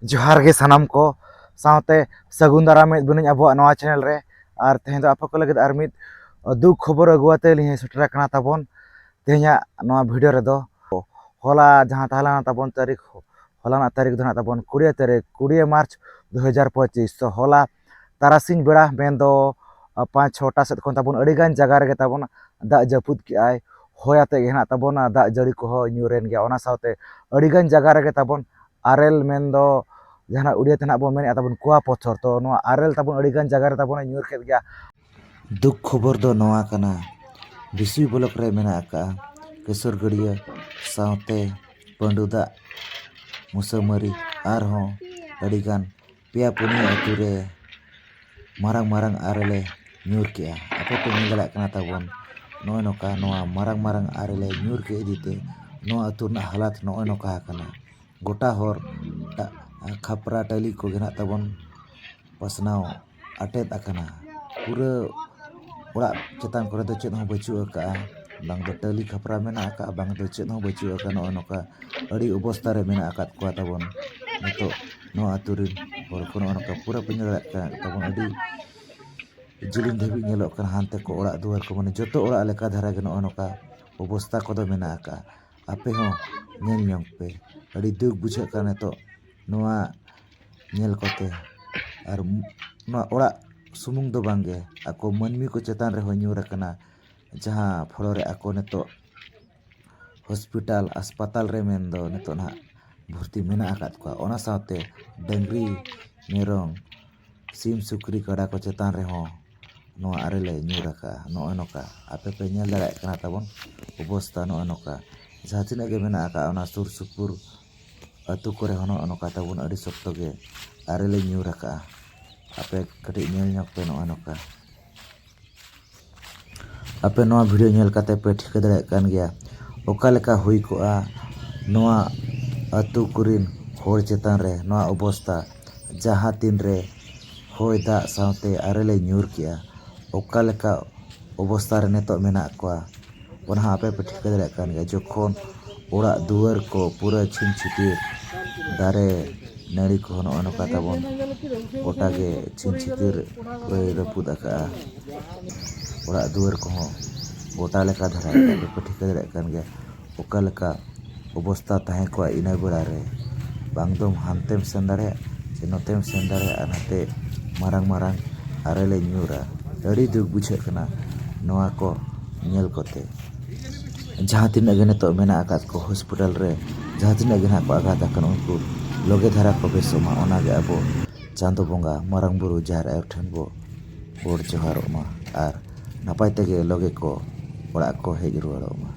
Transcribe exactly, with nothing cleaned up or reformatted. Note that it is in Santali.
ᱡᱚᱦᱟᱨ ᱜᱮ ᱥᱟᱱᱟᱢ ᱠᱚ, ᱥᱟᱶᱛᱮ ᱥᱟᱹᱜᱩᱱ ᱫᱟᱨᱟᱢᱮᱫ ᱵᱚᱱᱟᱹᱧ ᱟᱵᱚᱣᱟᱜ ᱱᱚᱣᱟ ᱪᱮᱱᱮᱞ ᱨᱮ᱾ ᱟᱨ ᱛᱮᱦᱮᱧ ᱫᱚ ᱟᱯᱮ ᱠᱚ ᱞᱟᱹᱜᱤᱫ ᱟᱨ ᱢᱤᱫ ᱫᱩᱠ ᱠᱷᱚᱵᱚᱨ ᱟᱹᱜᱩ ᱟᱛᱮ ᱞᱤᱧ ᱥᱮᱴᱮᱨ ᱟᱠᱟᱱᱟ ᱛᱟᱵᱚᱱ᱾ ᱛᱮᱦᱮᱧᱟᱜ ᱱᱚᱣᱟ ᱵᱷᱤᱰᱤᱭᱳ ᱨᱮᱫᱚ ᱦᱚᱞᱟ ᱡᱟᱦᱟᱸ ᱛᱟᱦᱮᱸ ᱞᱮᱱᱟ ᱛᱟᱵᱚᱱ ᱛᱟᱹᱨᱤᱠᱷ, ᱦᱚᱞᱟᱱᱟᱜ ᱛᱟᱹᱨᱤᱠᱷ ᱫᱚ ᱱᱟᱜ ᱛᱟᱵᱚᱱ ᱠᱩᱲᱤ ᱛᱟᱹᱨᱤᱠᱷ, ᱠᱩᱲᱤ ᱢᱟᱨᱪ ᱫᱩ ᱦᱟᱡᱟᱨ ᱯᱚᱸᱪᱤᱥ᱾ ᱛᱚ ᱦᱚᱞᱟ ᱛᱟᱨᱟᱥᱤᱧ ᱵᱮᱲᱟ, ᱢᱮᱱᱫᱚ ᱯᱟᱸᱪ ᱪᱷᱚᱴᱟ ᱥᱮᱫ ᱠᱷᱚᱱ ᱛᱟᱵᱚᱱ ᱟᱹᱰᱤᱜᱟᱱ ᱡᱟᱭᱜᱟ ᱨᱮᱜᱮ ᱛᱟᱵᱚᱱ ᱫᱟᱜ ᱡᱟᱹᱯᱩᱫ ᱠᱮᱜᱼᱟᱭ, ᱦᱚᱭ ᱟᱛᱮ ᱜᱮ ᱱᱟᱜ ᱛᱟᱵᱚᱱ ᱫᱟᱜ ᱡᱟᱹᱲᱤ ᱠᱚᱦᱚᱸ ᱧᱩᱨᱮᱱ ᱜᱮᱭᱟ᱾ ᱚᱱᱟ ᱥᱟᱶᱛᱮ ᱟᱹᱰᱤᱜᱟᱱ ᱡᱟᱭᱜᱟ ᱨᱮᱜᱮ ᱛᱟᱵᱚᱱ ᱟᱨᱮᱞ, ᱢᱮᱱᱫᱚ ᱡᱟᱦᱟᱱᱟᱜ ᱩᱲᱤᱭᱟ ᱛᱮ ᱱᱟᱜ ᱵᱚᱱ ᱢᱮᱱᱮᱫᱼᱟ ᱛᱟᱵᱚᱱ ᱠᱩᱣᱟ ᱯᱚᱛᱷᱚᱨ, ᱛᱚ ᱱᱚᱣᱟ ᱟᱨᱮᱞ ᱛᱟᱵᱚᱱ ᱟᱹᱰᱤᱜᱟᱱ ᱡᱟᱭᱜᱟ ᱨᱮ ᱛᱟᱵᱚᱱ ᱧᱩᱨ ᱠᱮᱫ ᱜᱮᱭᱟ᱾ ᱫᱩᱠ ᱠᱷᱚᱵᱚᱨ ᱫᱚ ᱱᱚᱣᱟ ᱠᱟᱱᱟ, ᱵᱤᱥᱩᱭ ᱵᱞᱚᱠ ᱨᱮ ᱢᱮᱱᱟᱜ ᱟᱠᱟᱫᱼᱟ ᱠᱮᱥᱚᱨᱜᱟᱹᱲᱤᱭᱟᱹ, ᱥᱟᱶᱛᱮ ᱯᱟᱹᱰᱩᱫᱟᱜ, ᱢᱩᱥᱟᱹᱢᱟᱹᱨᱤ, ᱟᱨᱦᱚᱸ ᱟᱹᱰᱤᱜᱟᱱ ᱯᱮᱭᱟ ᱯᱩᱱᱭᱟᱹ ᱟᱹᱛᱩ ᱨᱮ ᱢᱟᱨᱟᱝ ᱢᱟᱨᱟᱝ ᱟᱨᱮᱞᱮ ᱧᱩᱨ ᱠᱮᱜᱼᱟ᱾ ᱟᱯᱮ ᱯᱮ ᱧᱮᱞ ᱫᱟᱲᱮᱭᱟᱜ ᱠᱟᱱᱟ ᱛᱟᱵᱚᱱ, ᱱᱚᱜᱼᱚᱭ ᱱᱚᱝᱠᱟ ᱱᱚᱣᱟ ᱢᱟᱨᱟᱝ ᱢᱟᱨᱟᱝ ᱟᱨᱮᱞᱮ ᱧᱩᱨ ᱠᱮᱫ ᱤᱫᱤ ᱛᱮ ᱱᱚᱣᱟ ᱟᱹᱛᱩ ᱨᱮᱱᱟᱜ ᱦᱟᱞᱟᱛ ᱱᱚᱜᱼᱚᱭ ᱱᱚᱝᱠᱟ ᱟᱠᱟᱱᱟ᱾ ᱜᱚᱴᱟ ᱦᱚᱨ ᱠᱷᱟᱯᱨᱟ ᱴᱟᱹᱞᱤ ᱠᱚᱜᱮ ᱱᱟᱜ ᱛᱟᱵᱚᱱ ᱯᱟᱥᱱᱟᱣ ᱟᱴᱮᱫ ᱟᱠᱟᱱᱟ᱾ ᱯᱩᱨᱟᱹ ᱚᱲᱟᱜ ᱪᱮᱛᱟᱱ ᱠᱚᱨᱮ ᱫᱚ ᱪᱮᱫ ᱦᱚᱸ ᱵᱟᱹᱪᱩᱜ ᱟᱠᱟᱫᱼᱟ, ᱵᱟᱝ ᱫᱚ ᱴᱟᱹᱞᱤ ᱠᱷᱟᱯᱨᱟ ᱢᱮᱱᱟᱜ ᱟᱠᱟᱫᱼᱟ, ᱵᱟᱝ ᱫᱚ ᱪᱮᱫ ᱦᱚᱸ ᱵᱟᱹᱪᱩᱜ ᱟᱠᱟᱫᱼᱟ᱾ ᱱᱚᱜᱼᱚᱭ ᱱᱚᱝᱠᱟ ᱟᱹᱰᱤ ᱚᱵᱚᱥᱛᱟ ᱨᱮ ᱢᱮᱱᱟᱜ ᱟᱠᱟᱫ ᱠᱚᱣᱟ ᱛᱟᱵᱚᱱ ᱱᱤᱛᱚᱜ ᱱᱚᱣᱟ ᱟᱹᱛᱩ ᱨᱮᱱ ᱦᱚᱲ ᱠᱚ᱾ ᱱᱚᱜᱼᱚᱭ ᱱᱚᱝᱠᱟ ᱯᱩᱨᱟᱹ ᱯᱮ ᱧᱮᱞ ᱫᱟᱲᱮᱭᱟᱜ ᱠᱟᱱᱟ ᱛᱟᱵᱚᱱ, ᱟᱹᱰᱤ ᱡᱤᱞᱤᱧ ᱫᱷᱟᱹᱵᱤᱡ ᱧᱮᱞᱚᱜ ᱠᱟᱱᱟ ᱦᱟᱱᱛᱮ ᱠᱚ ᱚᱲᱟᱜ ᱫᱩᱣᱟᱹᱨ ᱠᱚ, ᱢᱟᱱᱮ ᱡᱚᱛᱚ ᱚᱲᱟᱜ ᱞᱮᱠᱟ ᱫᱷᱟᱨᱟ ᱜᱮ ᱱᱚᱜᱼᱚᱭ ᱱᱚᱝᱠᱟ ᱚᱵᱚᱥᱛᱟ ᱠᱚᱫᱚ ᱢᱮᱱᱟᱜ ᱟᱠᱟᱫᱼᱟ᱾ ᱟᱯᱮ ᱦᱚᱸ ᱧᱮᱞ ᱧᱚᱜ ᱯᱮ, ᱟᱹᱰᱤ ᱫᱩᱠ ᱵᱩᱡᱷᱟᱹᱜ ᱠᱟᱱᱟ ᱱᱤᱛᱚᱜ ᱱᱚᱣᱟ ᱧᱮᱞ ᱠᱚᱛᱮ᱾ ᱟᱨ ᱱᱚᱣᱟ ᱚᱲᱟᱜ ᱥᱩᱢᱩᱝ ᱫᱚ ᱵᱟᱝᱜᱮ, ᱟᱠᱚ ᱢᱟᱹᱱᱢᱤ ᱠᱚ ᱪᱮᱛᱟᱱ ᱨᱮᱦᱚᱸ ᱧᱩᱨ ᱟᱠᱟᱱᱟ, ᱡᱟᱦᱟᱸ ᱯᱷᱚᱲᱚ ᱨᱮ ᱟᱠᱚ ᱱᱤᱛᱚᱜ ᱦᱚᱥᱯᱤᱴᱟᱞ, ᱦᱟᱥᱯᱟᱛᱟᱞ ᱨᱮ ᱢᱮᱱᱫᱚ ᱱᱤᱛᱚᱜ ᱱᱟᱦᱟᱜ ᱵᱷᱚᱨᱛᱤ ᱢᱮᱱᱟᱜ ᱟᱠᱟᱫ ᱠᱚᱣᱟ᱾ ᱚᱱᱟ ᱥᱟᱶᱛᱮ ᱰᱟᱹᱝᱨᱤ, ᱢᱮᱨᱚᱢ, ᱥᱤᱢ, ᱥᱩᱠᱨᱤ, ᱠᱟᱰᱟ ᱠᱚ ᱪᱮᱛᱟᱱ ᱨᱮᱦᱚᱸ ᱱᱚᱣᱟ ᱟᱨᱮᱞᱮ ᱧᱩᱨ ᱟᱠᱟᱫᱼᱟ᱾ ᱱᱚᱜᱼᱚᱭ ᱱᱚᱝᱠᱟ ᱟᱯᱮ ᱯᱮ ᱧᱮᱞ ᱫᱟᱲᱮᱭᱟᱜ ᱠᱟᱱᱟ ᱛᱟᱵᱚᱱ ᱚᱵᱚᱥᱛᱟ ᱱᱚᱜᱼᱚᱭ ᱱᱚᱝᱠᱟ᱾ ᱡᱟᱦᱟᱸ ᱛᱤᱱᱟᱹᱜ ᱜᱮ ᱢᱮᱱᱟᱜ ᱟᱠᱟᱫ ᱚᱱᱟ ᱥᱩᱨ ᱥᱩᱯᱩᱨ ᱟᱹᱛᱩ ᱠᱚᱨᱮ ᱦᱚᱸ ᱱᱚᱜᱼᱚ ᱱᱚᱝᱠᱟ ᱛᱟᱵᱚᱱ ᱟᱹᱰᱤ ᱥᱚᱠᱛᱚ ᱜᱮ ᱟᱨᱮᱞᱮ ᱧᱩᱨ ᱟᱠᱟᱫᱼᱟ᱾ ᱟᱯᱮ ᱠᱟᱹᱴᱤᱡ ᱧᱮᱞ ᱧᱚᱜ ᱯᱮ ᱱᱚᱜᱼᱚᱭ ᱱᱚᱝᱠᱟ᱾ ᱟᱯᱮ ᱱᱚᱣᱟ ᱵᱷᱤᱰᱤᱭᱳ ᱧᱮᱞ ᱠᱟᱛᱮ ᱯᱮ ᱴᱷᱤᱠᱟᱹ ᱫᱟᱲᱮᱭᱟᱜ ᱠᱟᱱ ᱜᱮᱭᱟ ᱚᱠᱟ ᱞᱮᱠᱟ ᱦᱩᱭ ᱠᱚᱜᱼᱟ ᱱᱚᱣᱟ ᱟᱹᱛᱩ ᱠᱚᱨᱮᱱ ᱦᱚᱲ ᱪᱮᱛᱟᱱ ᱨᱮ ᱱᱚᱣᱟ ᱚᱵᱚᱥᱛᱟ, ᱡᱟᱦᱟᱸ ᱛᱤᱱ ᱨᱮ ᱦᱚᱭ ᱫᱟᱜ ᱥᱟᱶᱛᱮ ᱟᱨᱮᱞᱮ ᱧᱩᱨ ᱠᱮᱜᱼᱟ, ᱚᱠᱟ ᱞᱮᱠᱟ ᱚᱵᱚᱥᱛᱟ ᱨᱮ ᱱᱤᱛᱚᱜ ᱢᱮᱱᱟᱜ ᱠᱚᱣᱟ, ᱚᱱᱟ ᱦᱚᱸ ᱟᱯᱮ ᱯᱮ ᱴᱷᱤᱠᱟᱹ ᱫᱟᱲᱮᱭᱟᱜ ᱠᱟᱱ ᱜᱮᱭᱟ᱾ ᱡᱚᱠᱷᱚᱱ ᱚᱲᱟᱜ ᱫᱩᱣᱟᱹᱨ ᱠᱚ ᱯᱩᱨᱟᱹ ᱪᱷᱤᱢ ᱪᱷᱤᱛᱤᱨ, ᱫᱟᱨᱮ ᱱᱟᱹᱲᱤ ᱠᱚᱦᱚᱸ ᱱᱚᱜᱼᱚ ᱱᱚᱝᱠᱟ ᱛᱟᱵᱚᱱ ᱜᱚᱴᱟ ᱜᱮ ᱪᱷᱤᱱ ᱪᱷᱤᱛᱤᱨ ᱠᱚᱭ ᱨᱟᱹᱯᱩᱫ ᱟᱠᱟᱫᱼᱟ᱾ ᱚᱲᱟᱜ ᱫᱩᱣᱟᱹᱨ ᱠᱚᱦᱚᱸ ᱜᱚᱴᱟ ᱞᱮᱠᱟ ᱫᱷᱟᱨᱟ ᱜᱮ, ᱟᱯᱮ ᱯᱮ ᱴᱷᱤᱠᱟᱹ ᱫᱟᱲᱮᱭᱟᱜ ᱠᱟᱱ ᱜᱮᱭᱟ ᱚᱠᱟ ᱞᱮᱠᱟ ᱚᱵᱚᱥᱛᱟ ᱛᱟᱦᱮᱸ ᱠᱚᱜᱼᱟ ᱤᱱᱟᱹ ᱵᱮᱲᱟ ᱨᱮ᱾ ᱵᱟᱝ ᱫᱚᱢ ᱦᱟᱱᱛᱮᱢ ᱥᱮᱱ ᱫᱟᱲᱮᱭᱟᱜ ᱥᱮ ᱱᱚᱛᱮᱢ ᱥᱮᱱ ᱫᱟᱲᱮᱭᱟᱜᱼᱟ, ᱱᱟᱛᱮ ᱢᱟᱨᱟᱝ ᱢᱟᱨᱟᱝ ᱟᱨᱮᱞᱮ ᱧᱩᱨᱟ᱾ ᱟᱹᱰᱤ ᱫᱩᱠ ᱵᱩᱡᱷᱟᱹᱜ ᱠᱟᱱᱟ ᱱᱚᱣᱟ ᱠᱚ ᱧᱮᱞ ᱠᱚᱛᱮ᱾ ᱡᱟᱦᱟᱸ ᱛᱤᱱᱟᱹᱜ ᱜᱮ ᱱᱤᱛᱚᱜ ᱢᱮᱱᱟᱜ ᱟᱠᱟᱫ ᱠᱚ ᱦᱚᱥᱯᱤᱴᱟᱞ ᱨᱮ, ᱡᱟᱦᱟᱸ ᱛᱤᱱᱟᱹᱜ ᱜᱮ ᱱᱟᱦᱟᱜ ᱠᱚ ᱟᱜᱷᱟᱛ ᱟᱠᱟᱱ, ᱩᱱᱠᱩ ᱞᱚᱜᱮ ᱫᱷᱟᱨᱟ ᱠᱚ ᱵᱮᱥᱚᱜ ᱢᱟ, ᱚᱱᱟᱜᱮ ᱟᱵᱚ ᱪᱟᱸᱫᱚ ᱵᱚᱸᱜᱟ, ᱢᱟᱨᱟᱝ ᱵᱩᱨᱩ, ᱡᱟᱦᱮᱨ ᱟᱭᱳ ᱴᱷᱮᱱ ᱵᱚ ᱜᱚᱰ ᱡᱚᱦᱟᱨᱚᱜ ᱢᱟ ᱟᱨ ᱱᱟᱯᱟᱭ ᱛᱮᱜᱮ ᱞᱚᱜᱮ ᱠᱚ ᱚᱲᱟᱜ ᱠᱚ ᱦᱮᱡ ᱨᱩᱣᱟᱹᱲᱚᱜ ᱢᱟ᱾